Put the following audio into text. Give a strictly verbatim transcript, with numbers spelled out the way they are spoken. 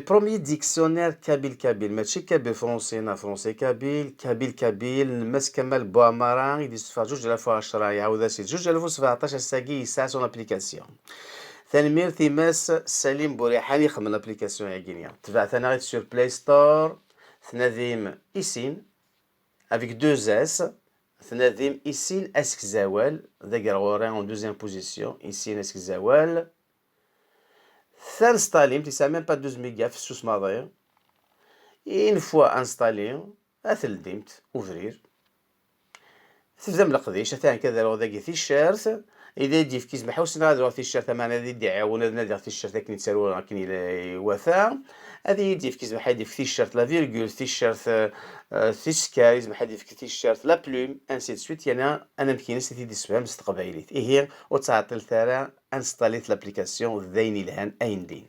Premier dictionnaire kabyle-kabyle, mačči kabyle-fransi neɣ fransi-kabyle, kabyle-kabyle, n Mass Kamal Bouamara, i d-yessufeɣ zuǧ alaf u ɛecṛa, iɛawed-as-id zuǧ alaf u sbeɛṭac, ass-agi yesɛa son application. Tanemmirt i Mass Salim Bouriḥan ixedmen l'application-agi-nni. Tebɛet-aneɣ-it sur Play Store, tnadim Issin, avec deux S, tnadim Issin asegzawal, d agerɣur-a en deuxième position, Issin asegzawal. Tanstallimt, yesɛa même pas douze mégas, fessus maḍi. Une fois installé, ad teldimt ubrid. Tebdam leqdic, atan kan ad aruɣ dagi ticcert, i d-yefk izmeḥ ur ssneɣ ad aruɣ ticcert, ameɛna ad yi-d-iɛiwen ad nadiɣ ticcert akken i ttaruɣ akken i iwata. Ad iyi-d-yefk izmeḥ ad yefk ticcert la virgule, ticcert, eh, eh, tis kar, izmeḥ ad yefk ticcert la plume, ainsi de suite, yerna anamek-ines i t-id-issefham s teqbaylit. Ihi, ur ttɛeṭṭilet ara, installit l'application, d ayen ilhan ayendin.